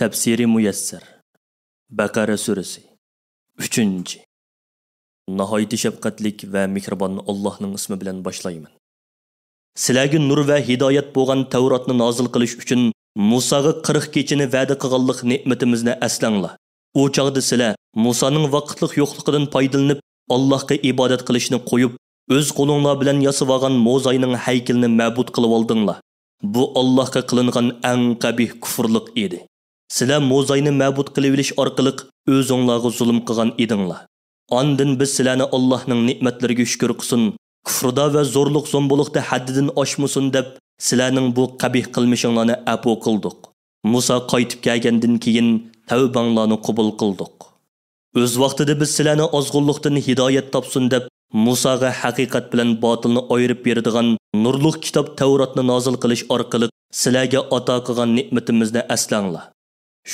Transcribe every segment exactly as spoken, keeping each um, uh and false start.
تەپسىرى مۇيەسسەر. بەقەرە سۈرىسى. ئۈچىنچى. ناھايىتى شەپقەتلىك ۋە مېھرىبان ئاللاھنىڭ ئىسمى بىلەن باشلايمەن. سىلەرگە نۇر ۋە ھىدايەت بولغان تەۋراتنى نازىل قىلىش ئۈچۈن مۇساغا قىرىق كېچىنى ۋەدە قىلغانلىق نېمىتىمىزنى ئەسلەڭلار. ئۇ چاغدا سىلەر مۇسانىڭ ۋاقىتلىق يوقلۇقىدىن پايدىلىنىپ، ئاللاھقا ئىبادەت قىلىشنى قويۇپ، ئۆز قولۇڭلار بىلەن ياسىۋالغان موزاينىڭ ھەيكىلىنى مەبۇد قىلىۋالدىڭلار. بۇ ئاللاھقا قىلىنغان ئەڭ قەبىھ كۇفرلۇق ئىدى. سىلەر موزاينى مەبۇد قىلىۋېلىش ئارقىلىق ئۆزۈڭلارغا زۇلۇم قىلغان ئىدىڭلار. ئاندىن بىز سىلەرنى ئاللاھنىڭ نېمەتلىرىگە شۈكۈر قىلسۇن، كۇفردا ۋە زورلۇق-زومبۇلۇقتا ھەددىدىن ئاشمىسۇن دەپ، سىلەرنىڭ بۇ قەبىھ قىلمىشىڭلارنى ئەپۇ قىلدۇق. مۇسا قايتىپ كەلگەندىن كېيىن تەۋبەڭلارنى قوبۇل قىلدۇق. ئۆز ۋاقتىدا بىز سىلەرنى ئازغۇنلۇقتىن ھىدايەت تاپسۇن دەپ، مۇساغا ھەقىقەت بىلەن باتىلنى ئايرىپ بېرىدىغان نۇرلۇق كىتاب تەۋراتنى نازىل قىلىش ئارقىلىق سىلەرگە ئاتا قىلغان نېمىتىمىزنى ئەسلەڭلار.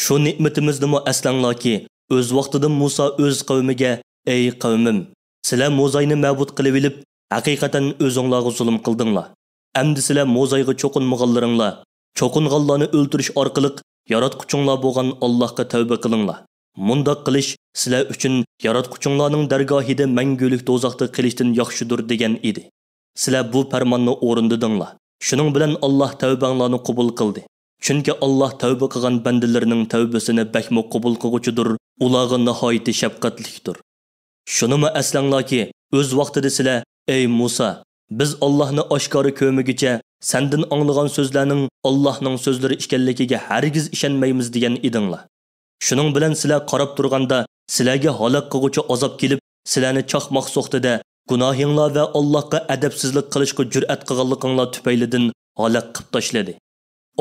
شۇ نېمىتىمىزنىمۇ ئەسلەڭلاركى، ئۆز ۋاقتىدا مۇسا ئۆز قەۋمىگە، ئەي قەۋمىم، سىلەر موزاينى مەبۇد قىلىۋېلىپ، ھەقىقەتەن ئۆزۈڭلارغا زۇلۇم قىلدىڭلار. ئەمدى سىلەر موزايغا چوقۇنمىغانلىرىڭلار، چوقۇنغانلارنى ئۆلتۈرۈش ئارقىلىق ياراتقۇچۇڭلار بولغان ئاللاھقا تەۋبە قىلىڭلار. مۇنداق قىلىش سىلەر ئۈچۈن ياراتقۇچۇڭلارنىڭ دەرگاھىدا مەڭگۈلۈك دوزاختا قېلىشتىن ياخشىدۇر، دېگەن ئىدى. سىلەر بۇ پەرماننى ئورۇندىدىڭلار. شۇنىڭ بىلەن ئاللاھ تەۋبەڭلارنى قوبۇل قىلدى. چۈنكى ئاللاھ تەۋبە قىلغان بەندىلىرىنىڭ تەۋبىسىنى بەكمۇ قوبۇل قىلغۇچىدۇر، ئۇلارغا ناھايىتى شەپقەتلىكتۇر. شۇنىمۇ ئەسلەڭلاركى، ئۆز ۋاقتىدا سىلەر، ئەي مۇسا، بىز ئاللاھنى ئاشكارا كۆرمىگۈچە سەندىن ئاڭلىغان سۆزلەرنىڭ ئاللاھنىڭ سۆزلىرى ئىكەنلىكىگە ھەرگىز ئىشەنمەيمىز، دېگەن ئىدىڭلار. شۇنىڭ بىلەن سىلەر قاراپ تۇرغاندا سىلەرگە ھالاك قىلغۇچى ئازاب كېلىپ، سىلەرنى چاقماق سوقتى-دە، گۇناھىڭلار ۋە ئاللاھقا ئەدەپسىزلىك قىلىشقا جۈرئەت قىلغانلىقىڭلار تۈپەيلىدىن ھالاك قىلىپ تاشلىدى.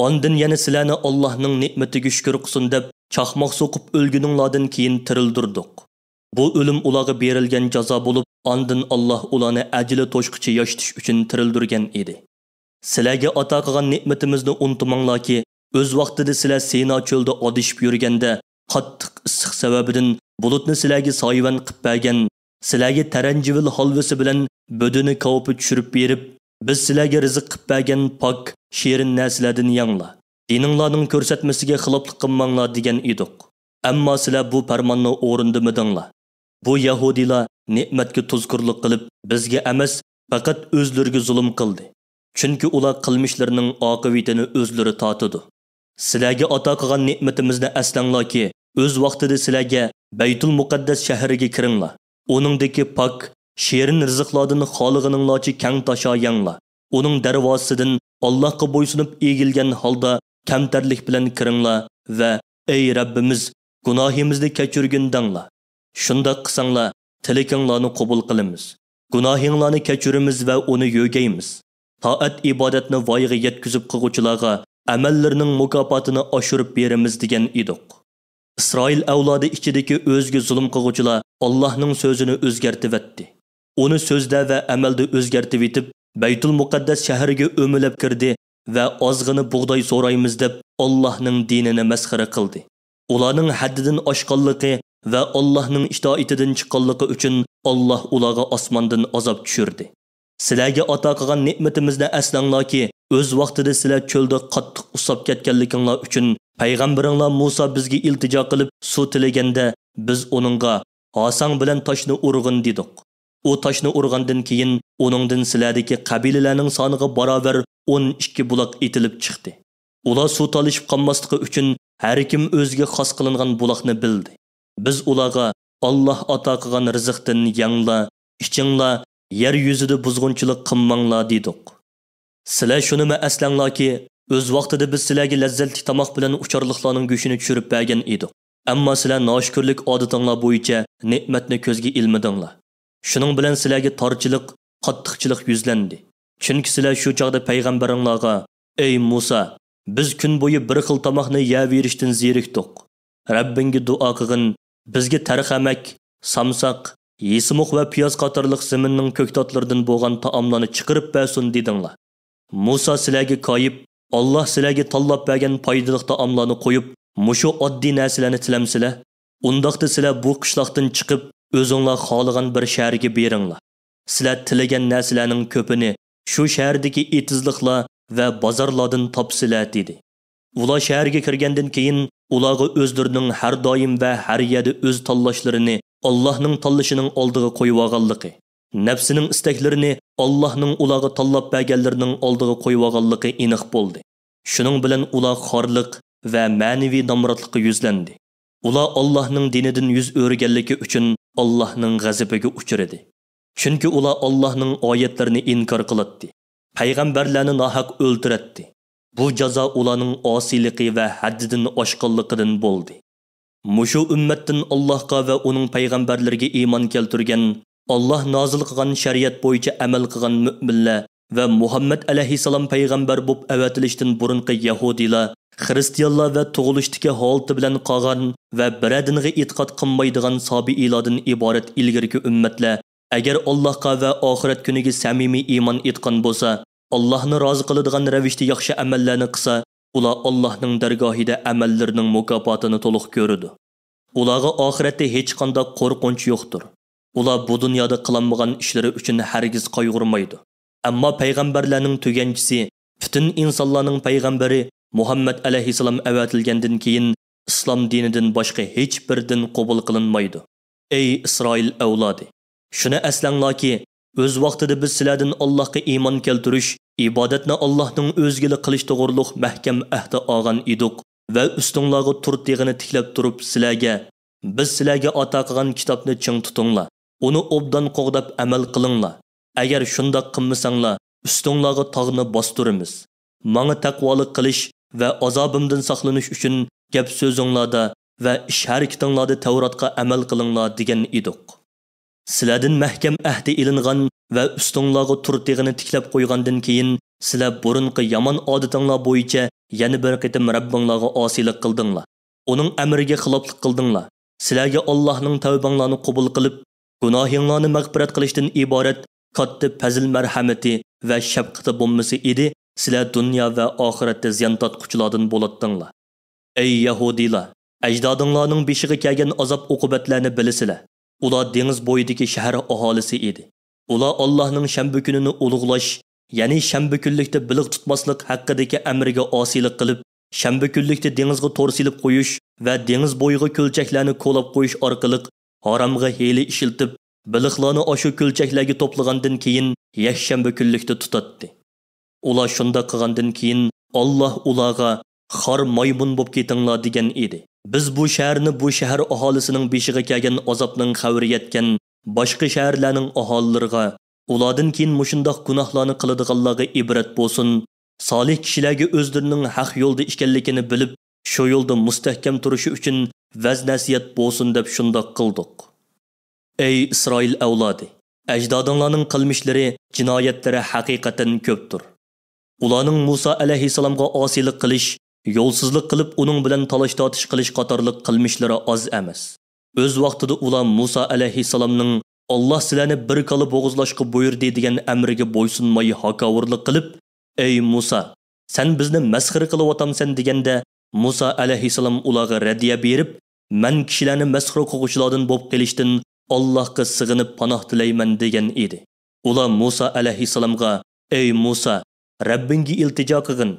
ئاندىن يەنە سىلەرنى ئاللاھنىڭ نېمىتىگە شۈكۈر قىلسۇن دەپ چاقماق سوقۇپ ئۆلگىنىڭلاردىن كېيىن تىرىلدۈردۇق. بۇ ئۆلۈم ئۇلارغا بېرىلگەن جازا بولۇپ، ئاندىن ئاللاھ ئۇلارنى ئەجىلى توشقىچە ياشىتىش ئۈچۈن تىرىلدۈرگەن ئىدى. سىلەرگە ئاتا قىلغان نېمىتىمىزنى ئۇنتۇماڭلاركى، ئۆز ۋاقتىدا سىلەر سىنا چۆلىدە ئادىشىپ يۈرگەندە، قاتتىق ئىسسىق سەۋەبىدىن بۇلۇتنى سىلەرگە سايىۋەن قىپ بەرگەن، سىلەرگە تەرەنجىۋىل ھالۋىسى بىلەن بۆدۈنە كاۋىپى چۈشۈرۈپ بېرىپ، بىز سىلەرگە رىزىق قىپ بەرگەن پاك، شېرىن نەرسىلەردىن يەڭلار. دىنىڭلارنىڭ كۆرسەتمىسىگە خىلاپلىق قىلماڭلار، دېگەن ئىدۇق. ئەمما سىلەر بۇ پەرماننى ئورۇندىمىدىڭلار. بۇ يەھۇدىيلار نېمەتكە تۇزكورلۇق قىلىپ، بىزگە ئەمەس، پەقەت ئۆزلىرىگە زۇلۇم قىلدى. چۈنكى ئۇلار قىلمىشلىرىنىڭ ئاقىۋىتىنى ئۆزلىرى تارتىدۇ. سىلەرگە ئاتا قىلغان نېمىتىمىزنى ئەسلەڭلاركى، ئۆز ۋاقتىدا سىلەرگە بەيتۇل مۇقەددەس شەھىرىگە كىرىڭلار، ئۇنىڭدىكى پاك، شېرىن رىزىقلاردىن خالىغىنىڭلارچە كەڭ تاشا يەڭلار. ئۇنىڭ دەرۋازىسىدىن ئاللاھقا بويسۇنۇپ ئېگىلگەن ھالدا كەمتەرلىك بىلەن كىرىڭلار ۋە «ئەي رەببىمىز، گۇناھىمىزنى كەچۈرگىن» دەڭلار. شۇنداق قىلساڭلار، تىلىكىڭلارنى قوبۇل قىلىمىز. گۇناھىڭلارنى كەچۈرىمىز ۋە ئۇنى يۆگەيمىز. تائەت-ئىبادەتنى ۋايىغا يەتكۈزۈپ قىلغۇچىلارغا ئەمەللىرىنىڭ مۇكاپاتىنى ئاشۇرۇپ بېرىمىز، دېگەن ئىدۇق. ئىسرائىل ئەۋلادى ئىچىدىكى ئۆزىگە زۇلۇم قىلغۇچىلار ئاللاھنىڭ سۆزىنى ئۆزگەرتىۋەتتى. ئۇنى سۆزدە ۋە ئەمەلدە ئۆزگەرتىۋېتىپ، بەيتۇل مۇقەددەس شەھەرگە ئۆمىلەپ كىردى ۋە ئازغىنە بۇغداي سورايمىز دەپ، ئاللاھنىڭ دىنىنى مەسخىرە قىلدى. ئۇلارنىڭ ھەددىدىن ئاشقانلىقى ۋە ئاللاھنىڭ ئىتائىتىدىن چىققانلىقى ئۈچۈن، ئاللاھ ئۇلارغا ئاسماندىن ئازاب چۈشۈردى. سىلەرگە ئاتا قىلغان نېمىتىمىزنى ئەسلەڭلاركى، ئۆز ۋاقتىدا سىلەر چۆلدە قاتتىق ئۇسساپ كەتكەنلىكىڭلار ئۈچۈن، پەيغەمبىرىڭلار مۇسا بىزگە ئىلتىجا قىلىپ سۇ تىلىگەندە، بىز ئۇنىڭغا «ھاساڭ بىلەن تاشنى ئۇرغىن» دېدۇق. ئۇ تاشنى ئۇرغاندىن كېيىن، ئۇنىڭدىن سىلەردىكى قەبىلىلەرنىڭ سانىغا باراۋەر ئون ئىككى بۇلاق ئېتىلىپ چىقتى. ئۇلار سۇ تالىشىپ قالماسلىقى ئۈچۈن، ھەركىم ئۆزىگە خاس قىلىنغان بۇلاقنى بىلدى. بىز ئۇلارغا، «ئاللاھ ئاتا قىلغان رىزىقتىن يەڭلار، ئىچىڭلار، يەر يۈزىدە بۇزغۇنچىلىق قىلماڭلار» دېدۇق. سىلەر شۇنىمۇ ئەسلەڭلاركى، ئۆز ۋاقتىدا بىز سىلەرگە لەززەتلىك تاماق بىلەن ئۇچارلىقلارنىڭ گۆشىنى چۈشۈرۈپ بەرگەن ئىدۇق. ئەمما سىلەر ناشۈكۈرلۈك ئادىتىڭلار بويىچە نېمەتنى كۆزگە ئىلمىدىڭلار. شۇنىڭ بىلەن سىلەرگە تارچىلىق، قاتتىقچىلىق يۈزلەندى. چۈنكى سىلەر شۇ چاغدا پەيغەمبىرىڭلارغا، «ئەي مۇسا، بىز كۈن بويى بىر خىل تاماقنى يەۋېرىشتىن زېرىكتۇق. رەببىڭگە دۇئا قىلغىن، بىزگە تەرخەمەك، سامساق، يېسىمۇق ۋە پىياز قاتارلىق زېمىننىڭ كۆكتاتلىرىدىن بولغان تائاملارنى چىقىرىپ بەرسۇن» دېدىڭلار. مۇسا سىلەرگە كايىپ، ئاللاھ سىلەرگە تاللاپ بەرگەن پايدىلىق تائاملارنى قويۇپ، مۇشۇ ئاددىي نەرسىلەرنى تىلەمسىلەر؟ ئۇنداقتا سىلەر بۇ قىشلاقتىن چىقىپ، ئۆزۈڭلار خالىغان بىر شەھەرگە بېرىڭلار. سىلەر تىلىگەن نەرسىلەرنىڭ كۆپىنى شۇ شەھەردىكى ئېتىزلىقلار ۋە بازارلاردىن تاپىسىلەر، دېدى. ئۇلار شەھەرگە كىرگەندىن كېيىن، ئۇلارغا ئۆزلىرىنىڭ ھەر دائىم ۋە ھەر يەردە ئۆز تاللاشلىرىنى ئاللاھنىڭ تاللىشىنىڭ ئالدىغا قويۇۋالغانلىقى، نەپسىنىڭ ئىستەكلىرىنى ئاللاھنىڭ ئۇلارغا تاللاپ بەرگەنلىرىنىڭ ئالدىغا قويۇۋالغانلىقى ئېنىق بولدى. شۇنىڭ بىلەن ئۇلار خارلىق ۋە مەنىۋى نامراتلىققا يۈزلەندى. ئۇلار ئاللاھنىڭ دىنىدىن يۈز ئۆرۈگەنلىكى ئۈچۈن ئاللاھنىڭ غەزىپىگە ئۇچرىدى. چۈنكى ئۇلار ئاللاھنىڭ ئايەتلىرىنى ئىنكار قىلاتتى، پەيغەمبەرلەرنى ناھەق ئۆلتۈرەتتى. بۇ جازا ئۇلارنىڭ ئاسىيلىقى ۋە ھەددىدىن ئاشقانلىقىدىن بولدى. مۇشۇ ئۈممەتتىن ئاللاھقا ۋە ئۇنىڭ پەيغەمبەرلىرىگە ئىمان كەلتۈرگەن، ئاللاھ نازىل قىلغان شەرىئەت بويىچە ئەمەل قىلغان مۆمىنلەر ۋە مۇھەممەد ئەلەيھىسسالام پەيغەمبەر بولۇپ ئەۋەتىلىشتىن بۇرۇنقى يەھۇدىيلار، خىرىستىيانلار ۋە تۇغۇلۇشتىكى ھالىتى بىلەن قالغان ۋە بىرەر دىنغا ئېتىقاد قىلمايدىغان سابىئىلاردىن ئىبارەت ئىلگىرىكى ئۈممەتلەر ئەگەر ئاللاھقا ۋە ئاخىرەت كۈنىگە سەمىمىي ئىمان ئېيتقان بولسا، ئاللاھنى رازى قىلىدىغان رەۋىشتە ياخشى ئەمەللەرنى قىلسا، ئۇلار ئاللاھنىڭ دەرگاھىدا ئەمەللىرىنىڭ مۇكاپاتىنى تولۇق كۆرىدۇ. ئۇلارغا ئاخىرەتتە ھېچقانداق قورقۇنچ يوقتۇر. ئۇلار بۇ دۇنيادا قىلالمىغان ئىشلىرى ئۈچۈن ھەرگىز قايغۇرمايدۇ. ئەمما پەيغەمبەرلەرنىڭ تۈگەنچىسى، پۈتۈن ئىنسانلارنىڭ پەيغەمبىرى مۇھەممەد ئەلەيھىسسالام ئەۋەتىلگەندىن كېيىن، ئىسلام دىنىدىن باشقا ھېچ بىر دىن قوبۇل قىلىنمايدۇ. ئەي ئىسرائىل ئەۋلادى! شۇنى ئەسلەڭلاركى، ئۆز ۋاقتىدا بىز سىلەردىن ئاللاھقا ئىمان كەلتۈرۈش، ئىبادەتنى ئاللاھنىڭ ئۆزىگىلا قىلىش توغرۇلۇق مەھكەم ئەھدە ئالغان ئىدۇق ۋە ئۈستۈڭلارغا تۇر تېغىنى تىكلەپ تۇرۇپ سىلەرگە، بىز سىلەرگە ئاتا قىلغان كىتابنى چىڭ تۇتۇڭلار، ئۇنى ئوبدان قوغداپ ئەمەل قىلىڭلار. ئەگەر شۇنداق قىلمىساڭلار، ئۈستۈڭلارغا تاغنى باستۇرىمىز. ماڭا تەقۋالىق قىلىش ۋە ئازابىمدىن ساقلىنىش ئۈچۈن گەپ سۆزۈڭلاردا ۋە ئىش ھەرىكىتىڭلاردا تەۋراتقا ئەمەل قىلىڭلار دېگەن ئىدۇق. سىلەردىن مەھكەم ئەھدى ئېلىنغان ۋە ئۈستۈڭلارغا تۇر تېغىنى تىكلەپ قويغاندىن كېيىن، سىلەر بۇرۇنقى يامان ئادىتىڭلار بويىچە يەنە بىر قېتىم رەببىڭلارغا ئاسىيلىق قىلدىڭلار. ئۇنىڭ ئەمرىگە خىلاپلىق قىلدىڭلار. سىلەرگە ئاللاھنىڭ تەۋبەڭلارنى قوبۇل قىلىپ، گۇناھىڭلارنى مەغپىرەت قىلىشتىن ئىبارەت كاتتا پەزىل-مەرھەمىتى ۋە شەپقىتى بولمىسا ئىدى، سىلەر دۇنيا ۋە ئاخىرەتتە زىيان تارتقۇچىلاردىن بولاتتىڭلار. ئەي يەھۇدىيلار! ئەجدادىڭلارنىڭ بېشىغا كەلگەن ئازاب-ئوقۇبەتلەرنى بىلىسىلەر. ئۇلار دېڭىز بويىدىكى شەھەر ئاھالىسى ئىدى. ئۇلار ئاللاھنىڭ شەنبە كۈنىنى ئۇلۇغلاش، يەنى شەنبە كۈنلۈكتە بېلىق تۇتماسلىق ھەققىدىكى ئەمرىگە ئاسىيلىق قىلىپ، شەنبە كۈنلۈكتە دېڭىزغا تور سېلىپ قويۇش ۋە دېڭىز بويىغا كۆلچەكلەرنى كولاپ قويۇش ئارقىلىق ھارامغا ھىيلە ئىشلىتىپ، بېلىقلارنى ئاشۇ كۆلچەكلەرگە توپلىغاندىن كېيىن، يەكشەنبە كۈنلۈكتە تۇتاتتى. ئۇلار شۇنداق قىلغاندىن كېيىن، ئاللاھ ئۇلارغا، «خار مايمۇن بولۇپ كېتىڭلار» دېگەن ئىدى. بىز بۇ شەھەرنى بۇ شەھەر ئاھالىسىنىڭ بېشىغا كەلگەن ئازابنىڭ خەۋىرى يەتكەن باشقا شەھەرلەرنىڭ ئاھالىلىرىغا، ئۇلاردىن كېيىن مۇشۇنداق گۇناھلارنى قىلىدىغانلارغا ئىبرەت بولسۇن، سالىھ كىشىلەرگە ئۆزلىرىنىڭ ھەق يولدا ئىكەنلىكىنى بىلىپ، شۇ يولدا مۇستەھكەم تۇرۇشى ئۈچۈن ۋەز-نەسىھەت بولسۇن دەپ شۇنداق قىلدۇق. ئەي ئىسرائىل ئەۋلادى! ئەجدادىڭلارنىڭ قىلمىشلىرى، جىنايەتلىرى ھەقىقەتەن كۆپتۇر. ئۇلارنىڭ مۇسا ئەلەيھىسسالامغا ئاسىيلىق قىلىش، يولسىزلىق قىلىپ ئۇنىڭ بىلەن تالاش-تارتىش قىلىش قاتارلىق قىلمىشلىرى ئاز ئەمەس. ئۆز ۋاقتىدا ئۇلار مۇسا ئەلەيھىسسالامنىڭ «ئاللاھ سىلەرنى بىر كالا بوغۇزلاشقا بۇيرۇدى» دېگەن ئەمرىگە بويسۇنماي ھاكاۋۇرلۇق قىلىپ، «ئەي مۇسا، سەن بىزنى مەسخىرە قىلىۋاتامسەن؟» دېگەندە، مۇسا ئەلەيھىسسالام ئۇلارغا رەددىيە بېرىپ، «مەن كىشىلەرنى مەسخىرە قىلغۇچىلاردىن بولۇپ قېلىشتىن ئاللاھقا سىغىنىپ پاناھ تىلەيمەن» دېگەن ئىدى. ئۇلار مۇسا ئەلەيھىسسالامغا، «ئەي مۇسا، رەببىڭگە ئىلتىجا قىلغىن،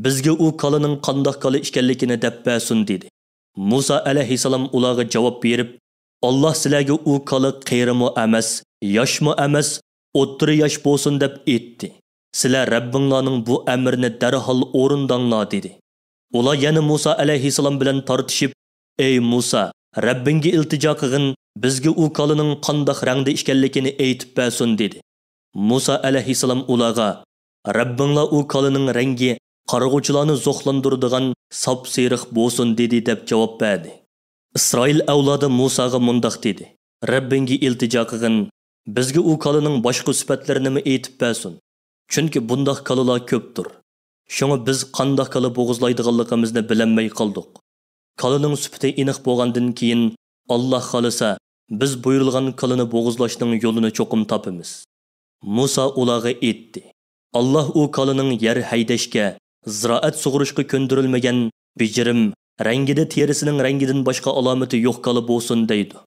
بىزگە ئۇ كالىنىڭ قانداق كالا ئىكەنلىكىنى دەپ بەرسۇن» دېدى. مۇسا ئەلەيھىسسالام ئۇلارغا جاۋاب بېرىپ، «ئاللاھ سىلەرگە ئۇ كالا قېرىمۇ ئەمەس، ياشمۇ ئەمەس، ئوتتۇرا ياش بولسۇن دەپ ئېيتتى. سىلەر رەببىڭلارنىڭ بۇ ئەمرىنى دەرھال ئورۇنداڭلار» دېدى. ئۇلار يەنە مۇسا ئەلەيھىسسالام بىلەن تارتىشىپ، «ئەي مۇسا، رەببىڭگە ئىلتىجا قىلغىن، بىزگە ئۇ كالىنىڭ قانداق رەڭدە ئىكەنلىكىنى ئېيتىپ بەرسۇن» دېدى. مۇسا ئەلەيھىسسالام ئۇلارغا، «رەببىڭلار ئۇ كالىنىڭ رەڭگى قارىغۇچىلارنى زوقلاندۇرىدىغان ساپسېرىق بولسۇن» دېدى دەپ جاۋاب بەردى. ئىسرائىل ئەۋلادى مۇساغا مۇنداق دېدى، «رەببىڭگە ئىلتىجا قىلغىن، بىزگە ئۇ كالىنىڭ باشقا سۈپەتلىرىنىمۇ ئېيتىپ بەرسۇن. چۈنكى بۇنداق كالىلار كۆپتۇر. شۇڭا بىز قانداق كالا بوغۇزلايدىغانلىقىمىزنى بىلەلمەي قالدۇق. كالىنىڭ سۈپىتى ئېنىق بولغاندىن كېيىن، ئاللاھ خالىسا، بىز بۇيرۇلغان كالىنى بوغۇزلاشنىڭ يولىنى چوقۇم تاپىمىز.» مۇسا ئۇلارغا ئېيتتى، «ئاللاھ ئۇ كالىنىڭ يەر ھەيدەشكە، زىرائەت سۇغۇرۇشقا كۆندۈرۈلمىگەن، بېجىرىم، رەڭگىدە تېرىسىنىڭ رەڭگىدىن باشقا ئالامىتى يوق كالا بولسۇن» دەيدۇ.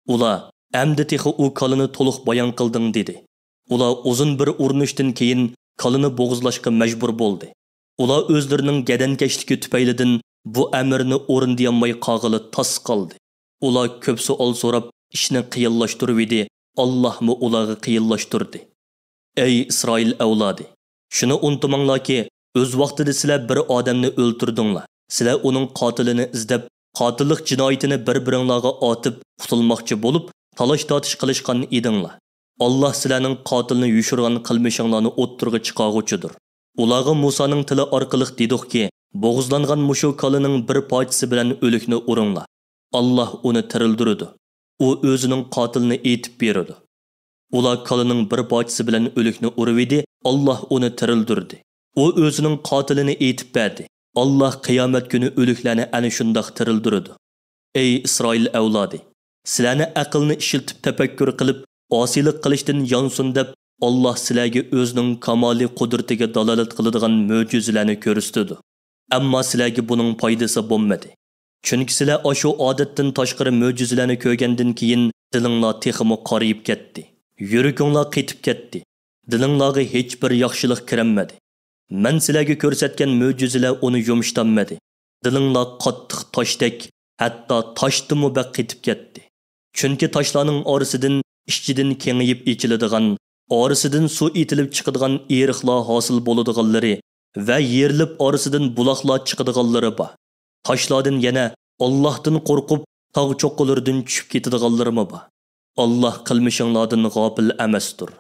ئۇلار، «ئەمدى تېخى ئۇ كالىنى تولۇق بايان قىلدىڭ» دېدى. ئۇلار ئۇزۇن بىر ئۇرۇنۇشتىن كېيىن كالىنى بوغۇزلاشقا مەجبۇر بولدى. ئۇلار ئۆزلىرىنىڭ گەدەنكەشلىكى تۈپەيلىدىن بۇ ئەمرنى ئورۇندىيالماي قالغىلى تاس قالدى. ئۇلار كۆپ سوئال سوراپ، ئىشنى قىيىنلاشتۇرۇۋىدى، ئاللاھمۇ ئۇلارغا قىيىنلاشتۇردى. ئەي ئىسرائىل ئەۋلادى! شۇنى ئۇنتۇماڭلاركى، ئۆز ۋاقتىدا سىلەر بىر ئادەمنى ئۆلتۈردۈڭلار. سىلەر ئۇنىڭ قاتىلىنى ئىزدەپ، قاتىللىق جىنايىتىنى بىر-بىرىڭلارغا ئاتىپ، قۇتۇلماقچى بولۇپ، تالاش-تارتىش قىلىشقان ئىدىڭلار. ئاللاھ سىلەرنىڭ قاتىلنى يوشۇرغان قىلمىشىڭلارنى ئوتتۇرىغا چىقارغۇچىدۇر. ئۇلارغا مۇسانىڭ تىلى ئارقىلىق دېدۇقكى، بوغۇزلانغان مۇشۇ كالىنىڭ بىر پارچىسى بىلەن ئۆلۈكنى ئۇرۇڭلار. ئاللاھ ئۇنى تىرىلدۈرىدۇ. ئۇ ئۆزىنىڭ قاتىلىنى ئېيتىپ بېرىدۇ. ئۇلار كالىنىڭ بىر پارچىسى بىلەن ئۆلۈكنى ئۇرۇۋىدى، ئاللاھ ئۇنى تىرىلدۈردى. ئۇ ئۆزىنىڭ قاتىلىنى ئېيتىپ بەردى. ئاللاھ قىيامەت كۈنى ئۆلۈكلەرنى ئەنە شۇنداق تىرىلدۈرىدۇ. ئەي ئىسرائىل ئەۋلادى! سىلەرنى ئەقىلنى ئىشلىتىپ تەپەككۇر قىلىپ، ئاسىيلىق قىلىشتىن يانسۇن دەپ، ئاللاھ سىلەرگە ئۆزىنىڭ كامالىي قۇدرىتىگە دالالەت قىلىدىغان مۆجىزىلەرنى كۆرسىتىدۇ. ئەمما سىلەرگە بۇنىڭ پايدىسى بولمىدى. چۈنكى سىلەر ئاشۇ ئادەتتىن تاشقىرى مۆجىزىلەرنى كۆرگەندىن كېيىن، دىلىڭلار تېخىمۇ قارىيىپ كەتتى. يۈرىكىڭلار قېتىپ كەتتى. دىلىڭلارغا ھېچبىر ياخشىلىق كىرەلمىدى. مەن سىلەرگە كۆرسەتكەن مۆجىزىلەر ئۇنى يۇمشىتالمىدى. دىلىڭلار قاتتىق تاشتەك، ھەتتا تاشتىنمۇ بەك قېتىپ كەتتى. چۈنكى تاشلارنىڭ ئارىسىدىن ئىچىدىن كېڭىيىپ ئېچىلىدىغان، ئارىسىدىن سۇ ئېتىلىپ چىقىدىغان ئېرىقلار ھاسىل بولىدىغانلىرى ۋە يېرىلىپ ئارىسىدىن بۇلاقلار چىقىدىغانلىرى بار. تاشلاردىن يەنە ئاللاھتىن قورقۇپ، تاغ چوققىلىرىدىن چۈشۈپ كېتىدىغانلىرىمۇ بار. ئاللاھ قىلمىشىڭلاردىن غاپىل ئەمەستۇر.